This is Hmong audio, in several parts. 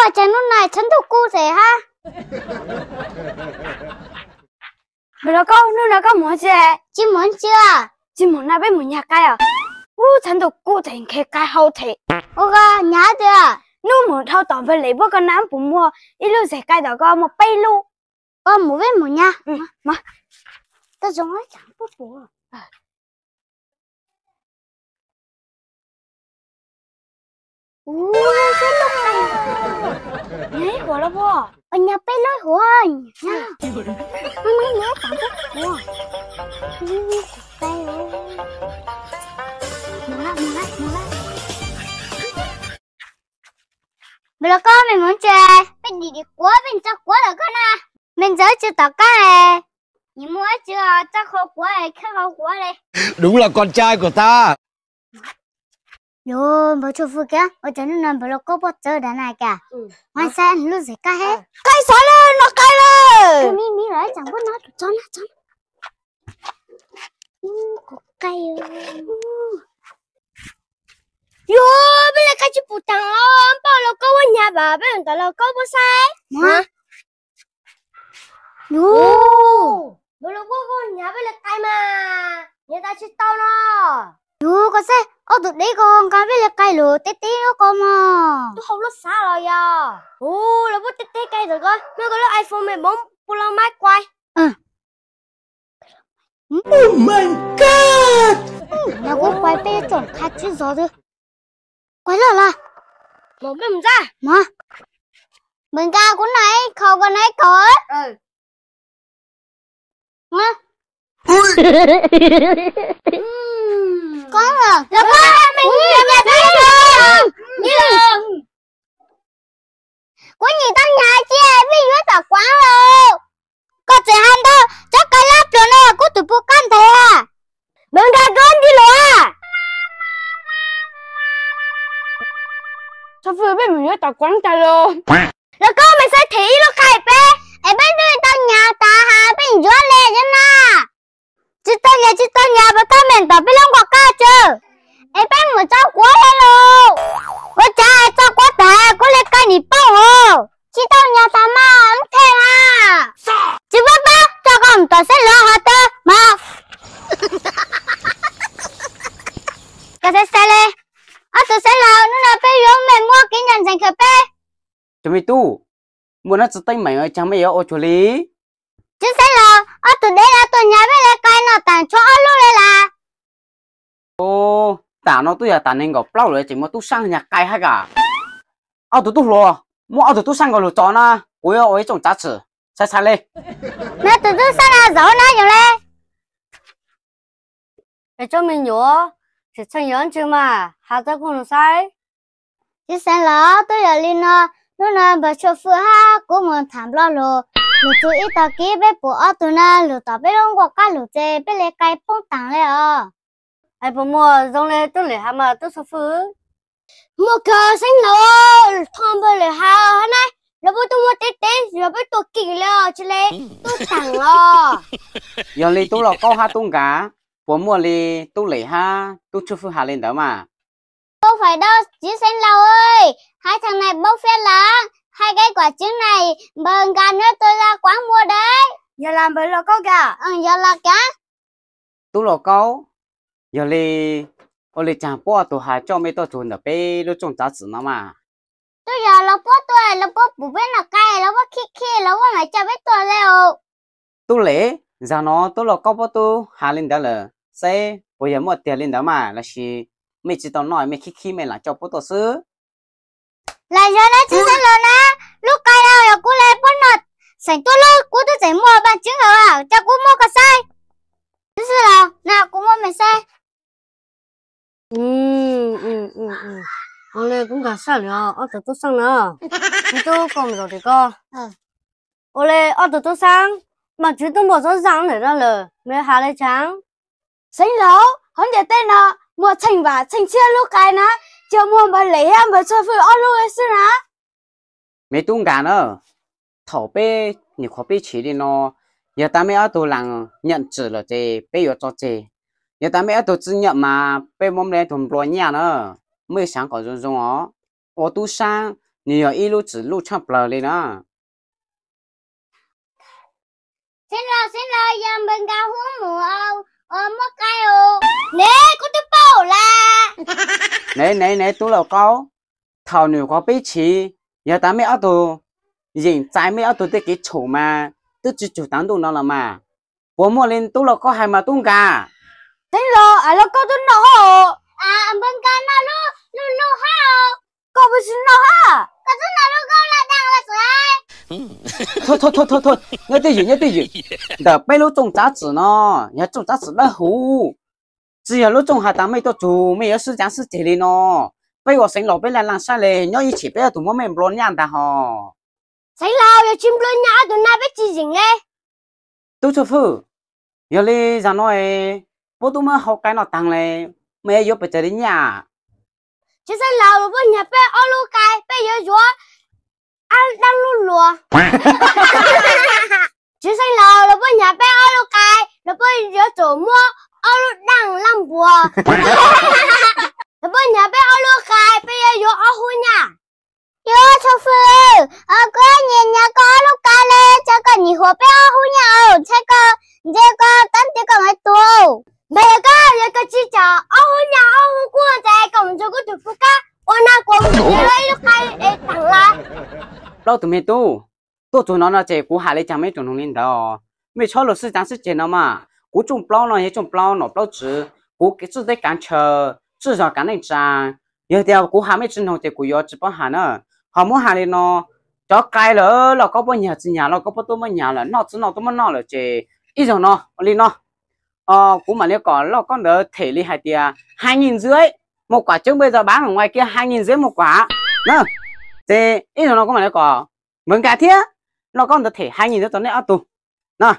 Ua cas hnub no txhab ntuj kub tes hab. Npawg Lauj Kaub, hnub no koj mus tsi? Tsis mus tsi. Tsis mus no peb mus nyag qai os. Ub, txhab ntuj kub tes nkhe qai hau tes. Ua koj nyag twg? Hnub mus dhau tom npawg Lem puab ko na puas muaj ib lub zeg qai tom ko muaj peb lub. Koj mus peb mus nyag. Nyag peb lub huv. Npawg Lauj Kaub, mej mus tsi? Peb dim dim quav, peb tso quav lawm koj na. Mej ntxeev tsi tom qab. Nim muaj ib tsi tso qhov quav, khawb qhov quav li. Đúng là con trai của ta. Yog npawg Tshuaj Fwj kiag, ua cas hnub no npawg Lauj Kaub poj txawv dav na kiag. Mas saib lub zeg qai he. Qai xov lawm, no qai lawm. Yog peb le qai tsis pum taag os, npawg Lauj Kaub puab nyag, peb mus tom Lauj Kaub puab saib. Yog npawg Lauj Kaub puab nyag peb le qai mas, nyag tas tsis tau no. Yog koj saib ob tug dev ko nqa peb le qai lug teb teb lub ko mog. Tub hau lub xav los yog. Ub, lawv puab teb teb qai ntawm ko, muab koj lub iPhone mej mob puas los maib kuais. Oh my God! Nov kuv kuais peb tsoom qha tsib zos twg. Kuais loj los. Mog, npawg nqa kuv noj ib khau, koj noj ib khau. Kuv nyim tau nyag cia peb yuav tom kuav lawm. Koj tseem has ntau, tsob qai lab pluag no kuv tus puj kab ntag. Npawg nqa koj nti lawm. Tshuaj Fwj, peb mus yuav tom kuav tag lawm. Lauj Kaub, mej saib them ib lub qai peb es peb twb tau nyag tas has peb yuav le yog na. Tsis tau nyag, tsis tau nyag, puas tau mej tom peb lub nkuaj qab tsaws es peb mus tso quav le lawm. Ua cas tso quav tas kuv le qai nim paub os. Tsis tau nyag tas mas nthe na. Tsis paub paub, tso koj mus tom Xeeb Laus hov tawm mas. Koj xaiv xaiv le, ob tug Xeeb Laus, hnub no peb yuav mej muab kev ncaj ncees khaws peb. Cov me tub, muaj nab tsi teeb meem caag mej yuav ua cuag li? Tub Xeeb Laus, ob tug dev no tuaj nyag peb le qai no taam tshuav ob lub le las. Tam no twb yog taam neeg nkaum plaub lawm tseem muaj tub saab nyag qai hab ka. Ob tug tub hluas, muab ob tug tub saab nkaus lug tso na, kuv yuav ua ib tsoom tsav txim, xaiv xaiv le. Nab tug tub saab na zaum na yog le. Es tsob me nyuam, tseem txheej yuav ntsis mas has txog kuv lug saib. Tub Xeeb Laus, twb yog li no, hnub no npawg Tshuaj Fwj hab kuv mus tham nplog lug, lug txug ib tog kib peb pum ob tug na lug tom peb lub nkuaj qab lug ces peb le qai poob taag le os. Es puas muaj zoo le tub Lem has mas tub Tshuaj Fwj? Muaj kawg Xeeb Laus, thaum npawg Lem has hab na, lawv puab tub muab teb teb yog peb tuaj kim le os, tsis le tub taag os. Yog li tub Lauj Kaub hab tub Nkas, puas muaj li tub Lem hab tub Tshuaj Fwj has le ntawd mas? Puas fais dab tsi Xeeb Laus, hais thaam nais paub fiab lawm, hais kev kuam tseeb nais npawg Nkas nwb tug zag kuav npua dawb. Yog las npawg Lauj Kaub Nkas? Yog las Nkas. Tub Lauj Kaub, yog li ua li caag puab ob tug has coj mej tuaj txug ntawm peb lub tsooj tsav txim no mas? Twb yog lawv puab tuaj, lawv puab pum peb noj qai, lawv puab khib khib, lawv puab mam coj peb tuaj le os. Tub Lem, zaag no tub Lauj Kaub puab tub has li ntawd lawm, saib puas yog muaj tiag li ntawd mas lossis mej tsis tau noj mej khib khib mej lam coj puab tuaj xwb. Lam yog na tub Xeeb Laus na, lub qai no yog kuv le puab noj xeem tuab lug, kuv twb tseem muaj paaj tseeb hawm, coj kuv muab koj saib. Tub Xeeb Laus na, kuv muab mej saib. Ua le kuv nkag sab lawm os ob tug tub saab na. Me tub, koj mus zaum tim ko. Ua le ob tug tub saab, mas tswv tub npua txhob zaaj ntawm no lawm, mej has le caag? Xeeb Laus, hauv ntiaj teb no muaj txheej vam txheej txhiab lub qai na, tsuas muaj npawg Lem hab npawg Tshuaj Fwj ob lub xwb na. Me tub Nkas na, thaum peb nyuam qhuav pib tshiv li no, yog tas mej ob tug lam nyam txim lawm ces peb yuav tso tseg. Yog tas mej ob tug tsi nyam mas peb muab mej ob tug nplua nyaj na. Mej xaav kom zoo zoo os. Ua tub saab nws yog ib lub txwm luj tshaj plaws li na. Xeev Laus, Xeev Laus, yog npawg Nkaj Hub mus ua muab qaib os. Ne, koj twb paub lawm. Ne ne ne, tub Lauj Kaub, thaum nws qhuav pib chiv, yog tas mej ob tug yeem txais mej ob tug tej kev tshum mas twb tsis tsug tav ntuj no los mas. Puas muaj li tub Lauj Kaub hais mas tub Nkaj? Xeev Laus, Lauj Kaub twb noj hab. Npawg Nkaj noj lub luj luj hab. Koj puas tsis noj hab? Koj twb noj lub kaub laj daj los xwb. Nyob twj ywm, nyob twj ywm. Ntawm peb lub rooj tsav txim no yog rooj tsav txim dawb huv, tsis yog lub rooj has tas mej tuaj tsug mej yuav sib caav sib ceg li no. Peb ua Xeev Laus peb laj laj sab le, nyob ib chim peb ob tug muab mej nplua nyaj ntag hos. Xeev Laus, yog tsis nplua nyaj ob tug na peb tsis yeem le. Tub Tshuaj Fwj, yog li zaum no puab tub muab hau qaib noj taag le, mej yuav pes tsawg li nyaj? Txiv Xeev Laus, lawv puab nyag peb ob lub qaib, peb yuav yuav ab dlaab lub luas. Txiv Xeev Laus, lawv puab nyag peb ob lub qaib, lawv puab yuav tsum muab ob lub dlaaj laj npuas. Lawv puab nyag peb ob lub qaib, peb yuav yuav ob hub nyaj. Tub Tshuaj Fwj, kuv nyiam nyag koj ob lub qaib le, tsam koj nyiam huam peb ob hub nyaj os, ntshai koj ntsia koj tab tias koj mam tuag. Ntawd yog koj, yog koj tsis tsam ob hub nyaj ob hub kub ces koj mus nrug kuv tug pug kab ua na kuv mus ua ib lub qaib es taag lawm. Plaub tug me tub, tuaj txug no no ces kuv has le caag mej tsoom noog li ntawd. Mej txhob lug sib caav sib ceg no mas. Kuv tsooj plaub no yog tsooj plaub nom plaub tswv, kuv txij teb kav ntshaw, txij zog kav neej tsaa. Yog tias kuv has mej tsis noog ces kuv yuav tsis paub has na. Ho muab has li no, cov qaib lawm Lauj Kaub puab nyag tsis nyag, Lauj Kaub puab tub muab nyag lawm, noj tsis noj tub muab noj lawm ces ib zaug no ua li no, kuv mam li kom Lauj Kaub ntawd them li hais tias hai nghìn rưỡi một quả trứng, bây giờ bán ở ngoài kia hai nghìn rưỡi một quả na. Ces ib zaug no kuv mam li kom Npawg Nkaj thiab Lauj Kaub ntawd them hai nghìn rưỡi rau nej ob tug na.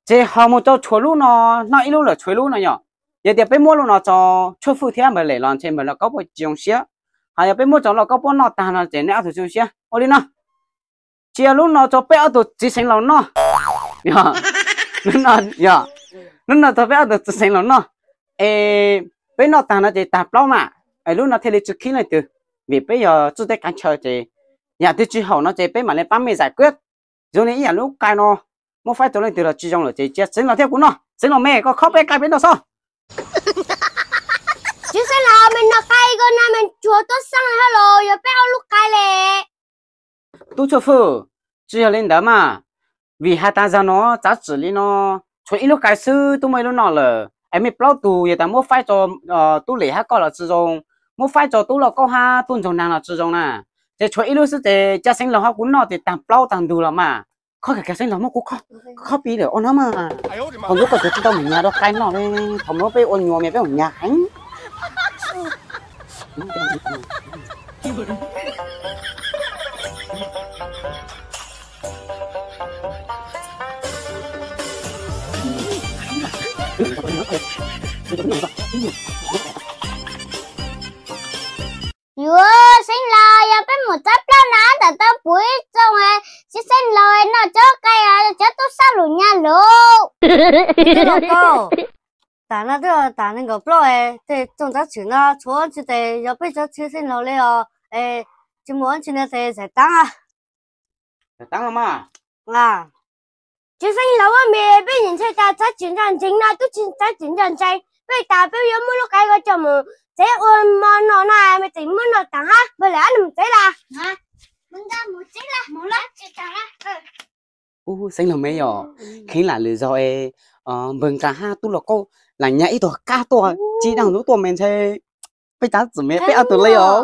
Ces ho mus rau tshuav lub no, noj ib lub lawm tshuav ib lub no yom. Yog tias peb muab lub no rau Tshuaj Fwj thiab Npawg Lem los ntshe Npawg Lauj Kaub puab tsis zoo siab. Ho yog peb muab rau Lauj Kaub puab noj tag no ces nej ob tug tsis zoo siab. Ua li no, cia lub no rau peb ob tug txiv Xeev Laus noj. Lub no rau peb ob tug txiv Xeev Laus noj, es peb noj tag no ces tag plaub mas, es lub no thiaj li tsis khib leej twg, vim peb yog txij teb kav ntshaw ces yam twg tsis haum no ces peb mam li pab mej zais kuab. Zoo li ib yam lub qaib no muab faib rau leej twg los tsis zoo lawm ces cia Xeev Laus thiab kuv noj. Xeev Laus me, koj khob peb qaib peb noj sob. Txiv Xeev Laus, mej noj qaib ko na mej tsuas tuab xeeb hab los yog peb ob lub qaib le. Tub Tshuaj Fwj, tsis yog li ntawd mas, vim has tas zag no txav txim li no, tshuav ib lub qaib xwb tub muaj ib lub noj lawm es mej plaub tug yog tas muab faib rau tub Lem hab koj los tsis zoo, muab faib rau tub Lauj Kaub hab tub Ntsaug Naag los tsis zoo na, ces tshuav ib lub xwb ces cia Xeev Laus hab kuv noj ces tag plaub tag ntug los mas. Khob kag kag Xeev Laus, muab kuv khob pib lawm ua no mas. Thaum ntawd koj tseem tsis tau mus nyag rau qaib noj le, thaum no peb ua nyuas mas peb mus nyag heev. Yuav Xeev Laus, yog peb mus txav plaub na ntawm tau puv ib txooj, txiv Xeev Laus noj cov qaib cov tub sab lug nyag lug. Tub Lauj Kaub, tam no twb tas nees nkaum plaub, tej txooj txav txim no tshuav ntsis tes yog peb cov txiv Xeev Laus le os, tsis muaj ntsis no tes zais taab. Zais taab los mas. Txiv Xeev Laus, ua mej peb nyiam ntshai tas txav txim ntsa ntseeg no twb tsis txav txim ntsa ntseeg, peb tas peb yuav muab lub qaib ko coj mus tsev ua mov noj na mej tseem muab noj taag hab, npawg Lem, wb mus tsev las. Ub, Xeev Laus me yog, kheev lam lwm zaug es npawg Nqas hab tub Lauj Kaub lam nyag ib tug qab tuaj tsis daj hnub tuaj me ntshe peb txav txim me peb ob tug li os.